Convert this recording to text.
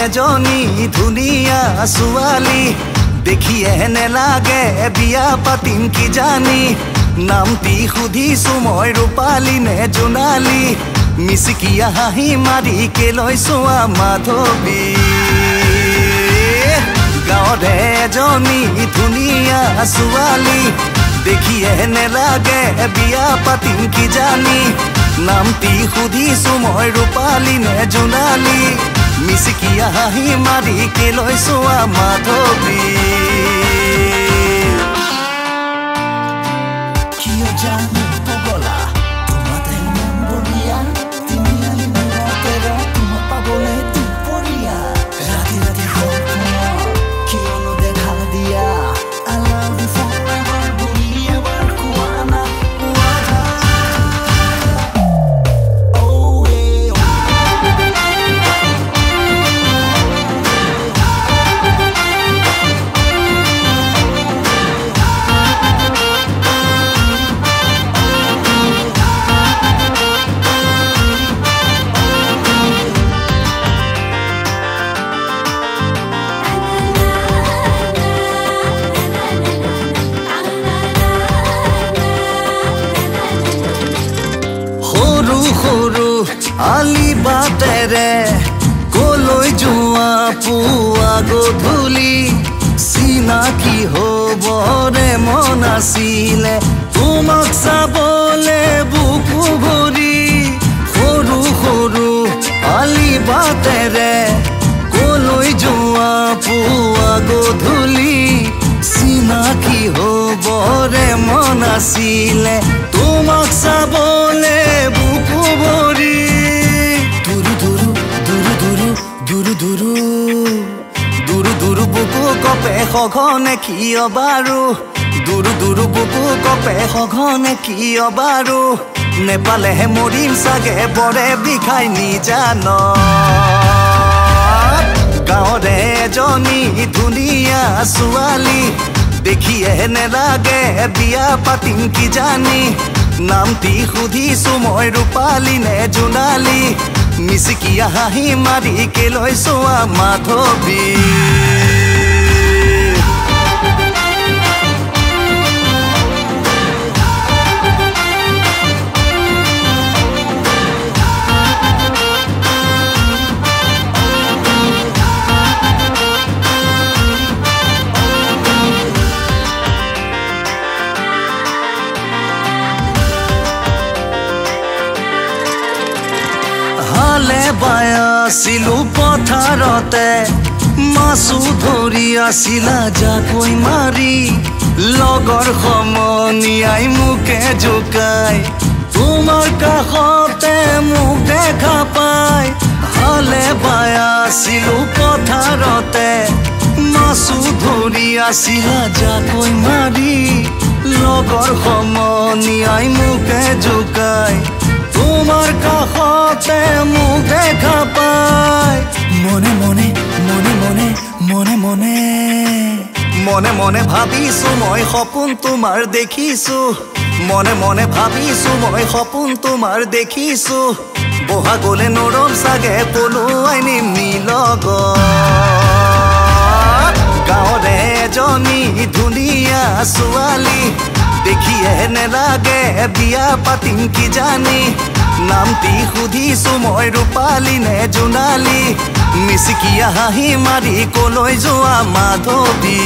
এজনী ধুনীয়া ছোৱালী দেখিয়ে নেলাগে বিয়া পাতিম কি জানি নামটি সুধিছো মই ৰূপালী নে জোনালী মিচিকিয়া হাঁহি মাৰি কেলৈ চোৱা মাধৱী গাঁৱৰে এজনী ধুনীয়া ছোৱালী দেখিয়ে নেলাগে বিয়া পাতিম কি জানি নামটি সুধিছো মই ৰূপালী নে জোনালী মিচিকিয়া হাঁহি মাৰি কেলৈ চোৱা মাধৱী কিয় জানো পগলা তোমাতে মন বলিয়া তিনিআলি মূৰতেৰে তোমাক পাবলে দুপৰীয়া ৰাতি ৰাতি সপোনত কিয়নো দেখা দিয়া I love you forever বুলি এবাৰ কোৱা না কোৱা না Oh hey, oh. সৰু সৰু আলি বাটেৰে কলৈ যোৱা পুৱা গধূলি চিনাকি হ'বৰে মন আছিলে তোমাক চাবলে বুকু ভৰি সৰু সৰু আলি বাটেৰে কলৈ যোৱা পুৱা গধূলি চিনাকি হ'বৰে মন আছিলে তোমাক চাবলে বুকু ভৰি দুৰু দুৰু দুৰু দুৰু দুৰু দুৰু দুৰু দুৰু বুকু কঁপে সঘনে কিয় বাৰু দুৰু দুৰু বুকু কঁপে সঘনে কিয় বাৰু নেপালেহে মৰিম চাগে বৰে বিষাই নিজান গাঁৱৰে এজনী ধুনীয়া ছোৱালী দেখিয়ে নেলাগে বিয়া পাতিম কি জানি নামটি সুধিছো মই ৰূপালী নে জোনালী মিচিকিয়া হাঁহি মাৰি কেলৈ চোৱা মাধৱী হালে বাই আছিলো পথাৰতে মাছো ধৰি আছিলা জাকৈ মাৰি লগৰ সমনীয়াই মোকে জোকাই তোমাৰ কাষতে মোক দেখা পাই হালে বাই আছিলো পথাৰতে মাছো ধৰি আছিলা জাকৈ মাৰি লগৰ সমনীয়াই মোকে জোকাই তোমাৰ কাষতে মোক দেখা পাই মনে মনে মনে মনে মনে মনে মনে মনে ভাবিছো মই সপোন তোমাৰ দেখিছো মনে মনে ভাবিছো মই সপোন তোমাৰ দেখিছো বহাগলে নৰম চাগে পলুৱাই নিম লগত গাঁৱৰে এজনী ধুনীয়া ছোৱালী দেখিয়ে নেলাগে বিয়া পাতিম কি জানি নামটি সুধিছো মই ৰূপালী নে জোনালী মিচিকিয়া হাঁহি মাৰি কলৈ যোৱা মাধৱী।